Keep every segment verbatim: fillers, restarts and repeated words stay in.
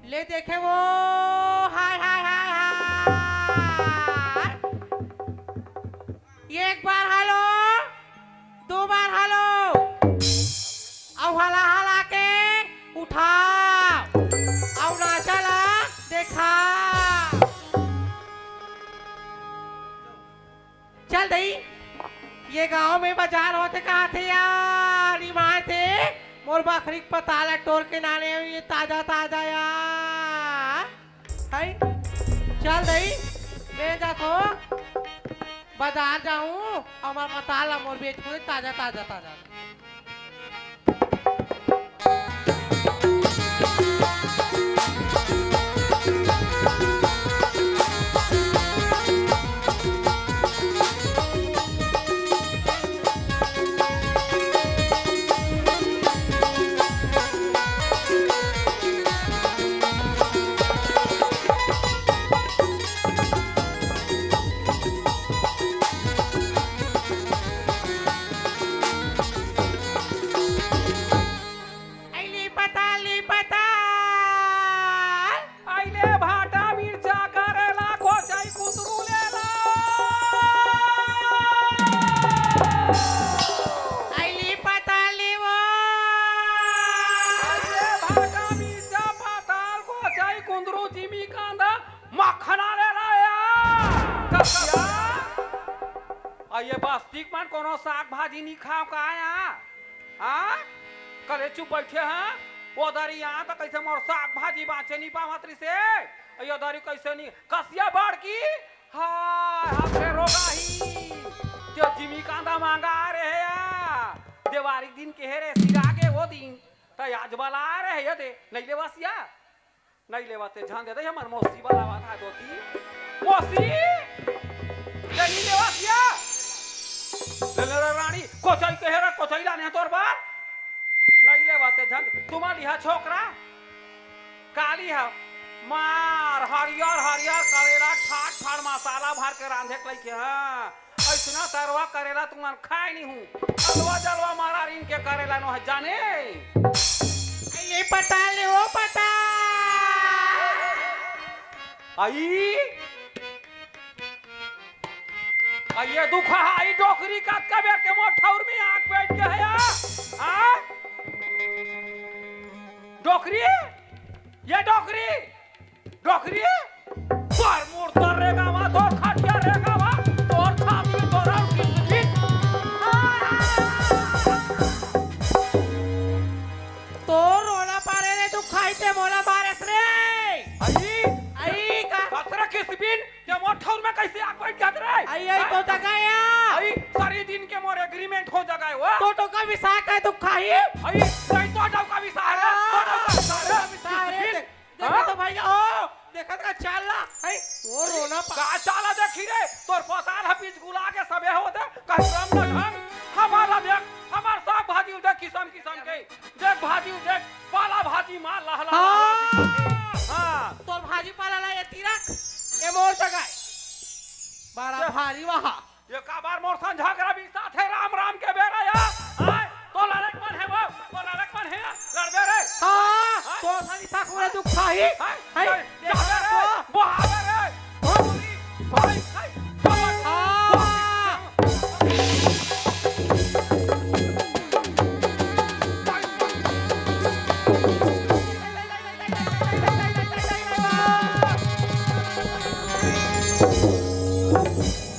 ले देखे वो, हाय, हाय, हाय, हाय। एक बार हेलो, दो बार हेलो। अउ हला हला के उठाव। अउ नाचा ला देखाव। चल दई, ये गांव में बाजार होथे कहाथे यार, निमाय थे, मोर बखरी के पताल टोर के लाने हंव, ये ताजा ताजा यार। हई, चल दई, मैं जाथों, बाजार जाहूं, हमर पताल ला मोर बेचहूं, ताजा, ताजा, ताजा। अइली पताल, ली पताल। अइले भाटा, मिर्चा, करेला, कोचई, कुंदरू ले ला। अइली पताल, ली वो। अइले भाटा, मिर्चा, पताल, कोचई, कुंदरू, जिमी, कांदा, मखना ले ला या। कसिया। अइये बस्ती के मन कोनो साग भाजी नी खाव का या? हाँ? कले चुप बइठे हंव, ओ दरी आ त कइसे मोर साग भाजी बांचे नी पावत रिसे। अइये दरी कइसे नी, कसिया बाड़की, हाय, हाथे रोगाही। ते जिमी कांदा मांगा आ रहे या। देवारी दिन के हे रे, सिरा गे वो दिन। त आज बला आ रहे ये दे, नइ लेवस या। नइ लेवस ते झन दे दे, हमर मौसी बलावत हे दोती। मौसी! ते नइ लेवस या? ले, ले, ले, रानी, कोचई के हे रे, कोचई लाने हे तोर बर। नइ लेवस ते झन दे, तुमा लिहा छोकरा। काली ह, मार, हरियर, हरियर करेला, ठाट, ठाट मसाला भर के रांधे के लइके, हाँ। अइसना सरवा करेला तुमन खाय नी हू। अलवा जलवा मारा रीन के करेला नो है जाने। ये पताल ले वो पताल। आई। आ ये दुखा आई डोकरी कतका बेर के मोर ठौर में आके बइठ गे हे या? आ? डोकरी? ये डोकरी? डोकरी, तोर मुड़ तोर रेगावा, तोर खटिया रेगावा, तोर थापी, तोर अउ किसमिस। तोर रोना पारे रे, तू खाई ते मोला मारेस रे। आई? आई का? कतरा किसमिस, ये मोर ठौर में कइसे आके बइठ गे रे? आई, आई, हाँ? तो तका या। आई, सारी दिन के मोर एग्रीमेंट हो जगा हे वो। तो, तो का विसा का तू खाई? आई, नहीं तो डौका विसा रे, तो डौका विसा रे। हाँ, विसा रे। किसमिस। देखा हाँ? तो भइया, ओ, देखत का चाल ला, है, ओ रोना पा- का चाल ला देखी रे, तोर पताल ह बिचगुला के सबे हो दे, कहीं राम न ढंग, हमारा देख, हमार साग भाजी देख किसम किसम के, देख भाजी देख, पाला भाजी मार लहला हाँ। लहला दिखा के। हाँ। तोर भाजी पाला ला ये तिरक, ये मोर जगह है। बड़ा देख। भारी वहा। ये काबर मोर संग झगरा बिसाथे राम राम के बेरा या? आय, तो लड़क मन हे वो, तो लड़क मन हे, लड़बे रे। हाँ, हाँ? तो सनी साखुरे दुख खाही। हाँ? हाय, जा, देखा जाबे रे, तो। बहाबे रे। भाई, भाई, भाई, भाई। हाँ।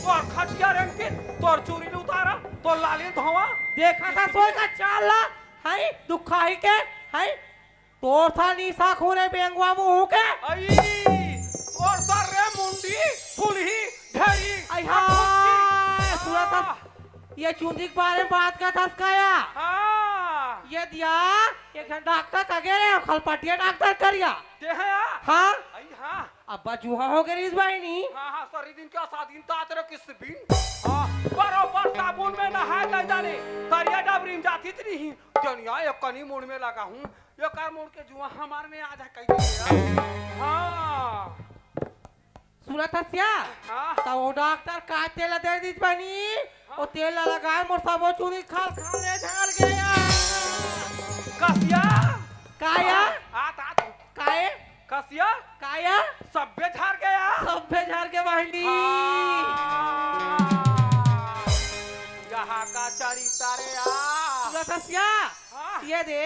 तोर खटिया रेंगतिस, तोर चूरी ल उतारा, तोर लाली ल धोवा। देखा था सोय का चाल ला, हई, दुखाही के, हई, तोर था निशा खूने बेंगवा मुंह के। अई, तोर सर रे मुंडी, फुलही, ढेरी, अई, आ, फुटकी। हाँ, सुना था, आ। ये चुंदी के बारे में बात करत हस का या? हाँ। ये दिया, एक झन डॉक्टर का गे रे, खलपटिया डॉक्टर करिया। ते है या? हाँ। अई, हाँ। अब्बा जुहा हो गे रहिस बहिनी। हाँ, हाँ, सरी दिन का सादिन तात रे किस बिन। हाँ, बरो जाने, तरिया डबरी में जातिच नहीं। जनिया एक कनी मुड़ में लगा हूँ, ये कर मुड़ के जुआ हमार में आ जा कही दे। हाँ। सुनत हस या? हाँ। त वो डॉक्टर का तेल दे दिस बहिनी, हाँ। वो तेल ला लगाए मोर सबो चुरी खाल खाल ले झर गया। कसिया? का या? आ, आ, आ। काए? कसिया? का या? सब्बे झर गया। सब्बे झर के बहिनी। हाँ। यहाँ का चरित्र या। सुनत हस या? हाँ। ये दे,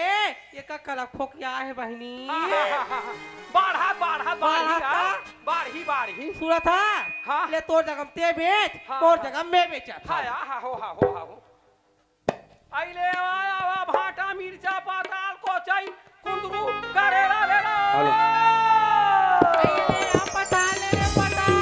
ये का कलक फोकिया हे बहिनी। हाँ, हाँ, हाँ, हाँ। बाढ़ा, बाढ़ा, बाढ़ी बाढ़ा का? का? बाढ़ी, बाढ़ी। सुनत हा? हाँ। ले तोर जगह ते बेच, हाँ, तोर हाँ। जगह मैं बेचत हाँ, हूँ। हाँ, हाँ, हो, हाँ, हो, हाँ, हो। आई ले आवा, आवा, भाटा, मिर्चा, पताल, कोचई, कुंदरू, करेला ले ला। हेलो। आई ले आ पताल, ले ले पताल।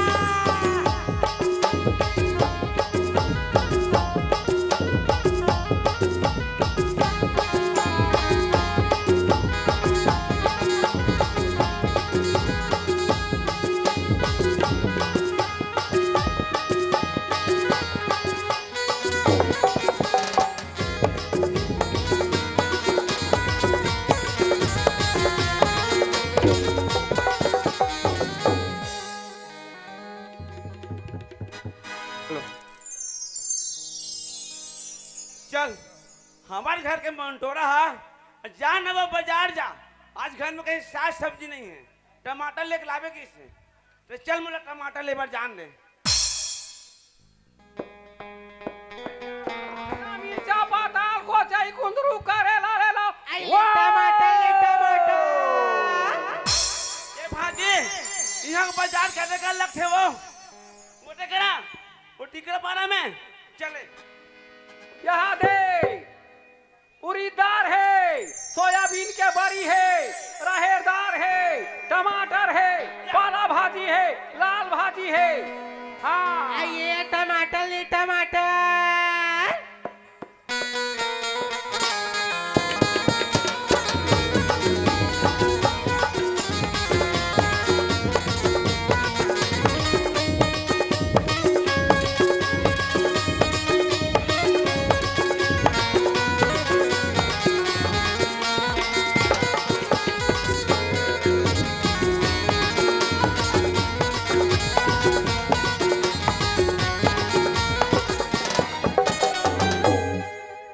चल, हमारे घर के मंटोरा हा, जा न वो बाजार जा। आज घर में कहीं साग सब्जी नहीं है, टमाटर लेके लावे किसे? तो चल, मोला टमाटर लेबर जान दे। मिर्चा, पताल, कोचई, कुंदरू, करेला ले ला। आई ले वाह! टमाटर, ले टमाटर। ए भाजी, यहाँ के बाजार करे का लगथे वो? मोटे करा, वो टिकरा पारा में चले। यहाँ दे। उरीद दार हे, सोयाबीन के बरी हे, राहेर दार हे, टमाटर हे, पाला भाजी हे, लाल भाजी हे। हाँ। आइए टमाटर ले टमाटर।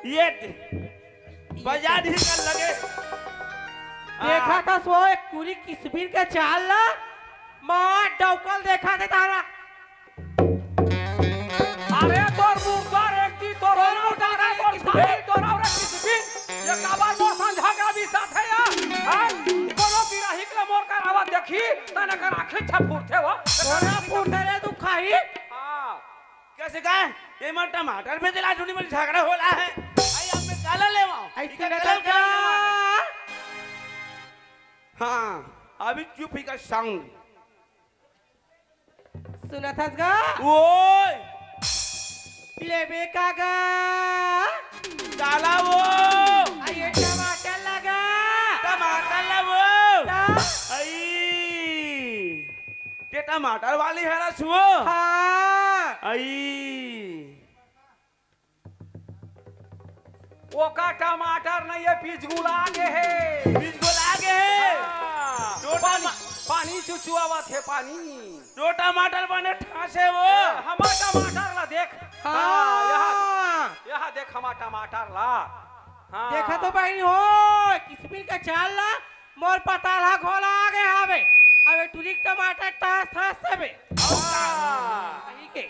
ये दे, बाजार ही कर लगे। देखा था सो एक पूरी किस्मिन के चाल ला, मार डौकल देखा थे तारा। अरे तोर मुंह तोर एक दी तोर तोर मुंह तोर एक तोर एक साथी तोर और एक किस्मिन। ये काबर मोर संग झगड़ा भी साथ है यार? हैं? कोनो बिराही के मोर कर आवाज देखी, तने कर आंखें छफुरथे हो। तोरा फुरथे रे तू खाही। हाँ। कैसे का? ये मर टमाटर में दिला चुनी में झगड़ा होला है। आई अब मैं काला लेवा। आई इनका सिंगल कलर का? कलर लेवा है। हाँ, अभी चुप ही का साउंड। सुनत हस गा? ओए! लेबे का गा? काला वो! आ ये टमाटर लगा। टमाटर ला वो! ता? आई! ये टमाटर वाली है रस वो? हाँ। आई! ओका टमाटर नहीं है, पिचगुला गे हे। पिचगुला गे हे। हाँ। जो पानी, टमा- पानी चुचुआवत हे, पानी। जो टमाटर बने ठासे वो। ए, हमर टमाटर ला देख। हाँ। हाँ, यहाँ, यहाँ देख हमर टमाटर ला। हाँ। देखा तो बहिनी हो, किस्मिन का चाल ला, मोर पताल हा घोला आ गया हवे। अबे टुरी के टमाटर ठास ठास हवे। हाँ। सही के।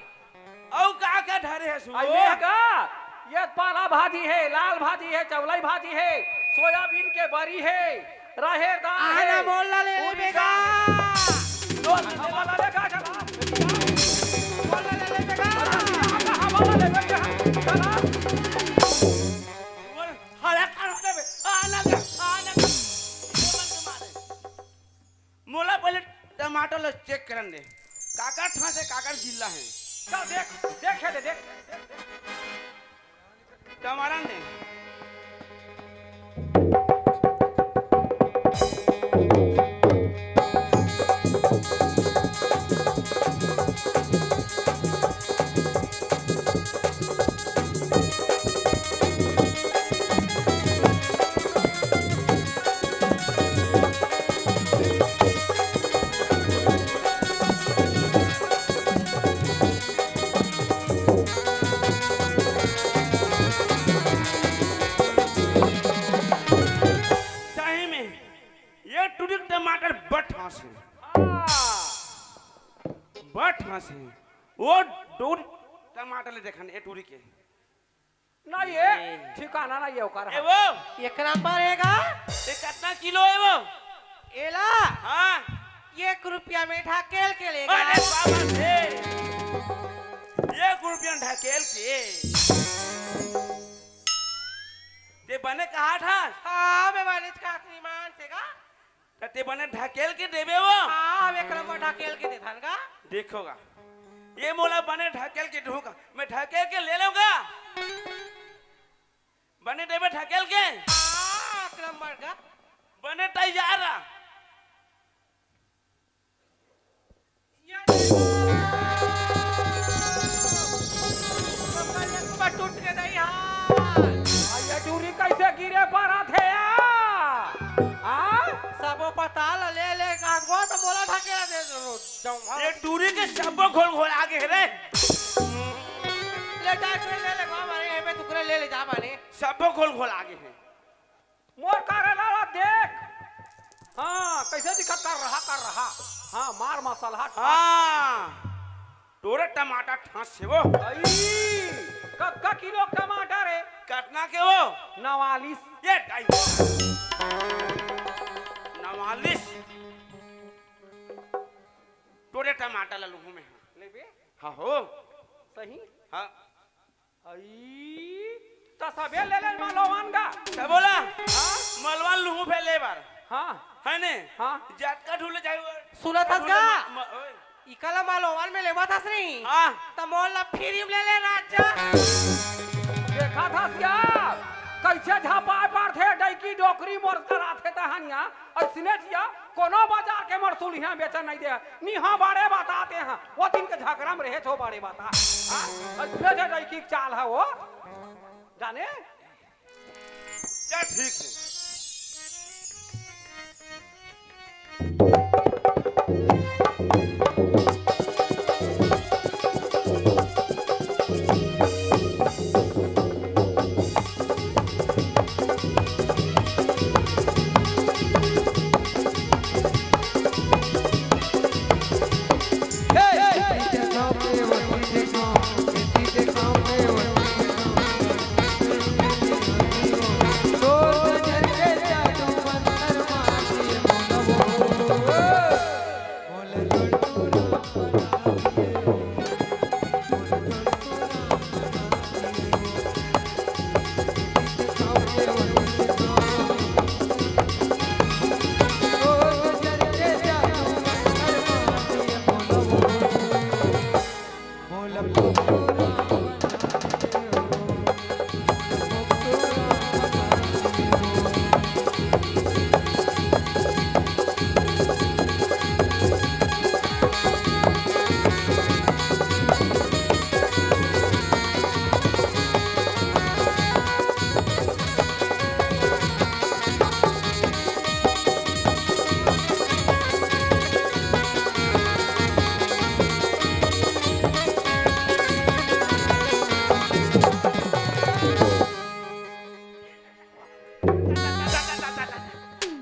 अउ का का धरे हस वो? अउ ये का? ये पाला भाजी हे, लाल भाजी हे, चौलाई भाजी हे, सोयाबीन के बरी हे, राहेर दाल हे। आना मोला ले ले उड़ीद बेगा। दाल हे। लो, मोला ले का चला? मोला ले ले बेगा। हाँ, मोला ले बेगा। चला। बोल, हरा कर दे बे। आना बे, आना बे। मोला पहले टमाटर ला चेक करन दे, काकर ठास हे, काकर गिल्ला हे। चल देख, देख हे दे, देख। टमाटर ने। देखन ए टूरी के। नहीं, ये ए। ठिकाना नहीं है ओकर। ए वो, एक नंबर हे गा। ये कितना किलो हे वो? एला हाँ। एक रुपया में ढकेल के लेगा। अरे बाबा रे, एक रुपया में ढकेल के। ते बने कहा था? हाँ, मैं बने कहा था, ईमान से गा। त ते बने ढकेल के देबे वो? हाँ, हम एक नंबर ढकेल के देथन गा। देखो गा, ये मोला बने ढकेल के ढूंढूंगा, मैं ढकेल के ले लूंगा। बने देबे ढकेल के? हाँ, एक नंबर गा। बने तैयार रह। ये देखो। टूट के नहीं हाथ। आ, ये टूरी कैसे गिरे पड़त हे यार? हाँ? सबो पताल ले ले काटबो त मोला ढकेला दे दो, जाऊं, हाँ। ये टूरी के सबो घोल घोल आगे हे रे। ले जा, टूरी ले ले, माँ मारे, ये पे टुकड़ा ले ले जा माने। सबो घोल घोल आगे हे। मोर करा ला देख। हाँ, कैसे दिखत कर रहा, कर रहा। हाँ, मार मसलहा ठास। हाँ, तोरे टमाटर ठास हे वो। अई, कतका किलो टमाटर हे? कतना के वो? नवालिस। ये दाई। नवालिस। तोरे टमाटर ला लूहूं मैं। लेबे? हाँ हो। सही? हाँ। अई, त सबे ले ले मलवान गा। का बोला? हाँ? मलवान लूहूं फे ले बार। हाँ। है ने? हाँ। जतका ढूले जाए। सुनत हस ढूले गा? म-, म-, ओए। इकला मलवान में लेवा थस नहीं? हाँ। त मोल ला फ्री में ले ले राजा। देखा थस क्या? कैसे झापाए पारथे, डैकी डोकरी मोर कराथे तहनिया। अइसने जिया, कोनो बाजार के मरसुलिहा बेचन नहीं दे। निहा बाड़े बताते हैं, वो दिन के झगड़ा में रहे छो बाड़े बता। हाँ? अइसने जे लड़की के चाल है वो, जाने? क्या ठीक है?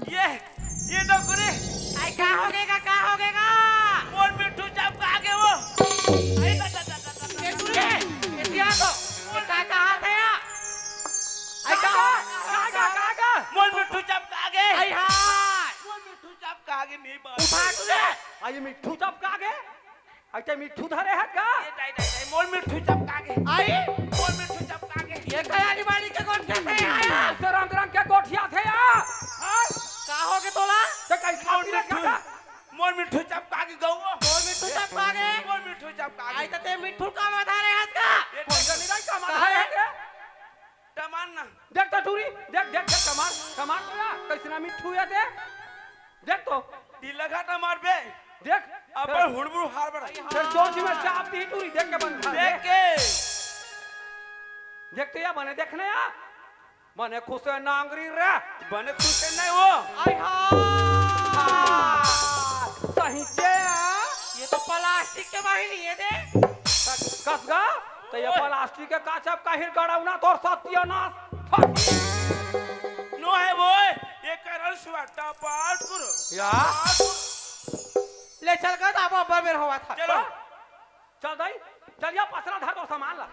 ये, ये डोकरी। आई, का हो गएगा, का हो गएगा? मोर मिट्ठू चपका गे वो। आई, दा, दा, दा, दा, दा, ये टूरी, ये दिया तो। ये का, का हाथ है या? आई, का, का, का, का, का? मोर मिट्ठू चपका गे। आई, हाय। मोर मिट्ठू चपका गे, नहीं बात। उठा टूरी। आई, मिट्ठू चपका गे। अच्छा, मिट्ठू धरे हस का? ए, दाई, दाई, दाई, मोर मिट्ठू चपका गे। आई? मोर मिट्ठू चपका गे। ये कया अलमारी के गोठियाथे आया? ऐसे रंग रंग के गोठियाथे या। हाँ? का हो गे तोला? ते कहीं खा मोर पी ले मिट्ठू, का? मोर मिट्ठू चपका गे गऊ। मोर मिट्ठू चपका गे? मोर मिट्ठू चपका गे। आई त ते मिट्ठू का माथा रे हस का? ये कोई जनी नहीं का माथा रे हस का? टमार ना। देख तो टूरी, देख, देख, देख, टमार, टमार तो या, कैसना मिट्ठू या ते? देख तो। ती लगा टमार बे। देख। अब हुड़बुड़ हार बड़ा। फिर दो जी में चाप दी टूरी, देख के बन खा। देख के। देख तो या बने, देखने या। बने खुश है नांगरी रे। बने खुश है नहीं वो। आई हा। सही से आ। ये तो प्लास्टिक के बाहिर ये दे। कस गा? तो ये ओए। प्लास्टिक के काचब काहिर गड़ौना तोर सत्यानाश। फटी। नो है वो, ये करल सुअट्टा पाठ करो। या? पाठ करो। ले चल गा, अब अब्बर बेर होवा था। चलो। चल दाई, चल या पसरा धर तोर सामान ला।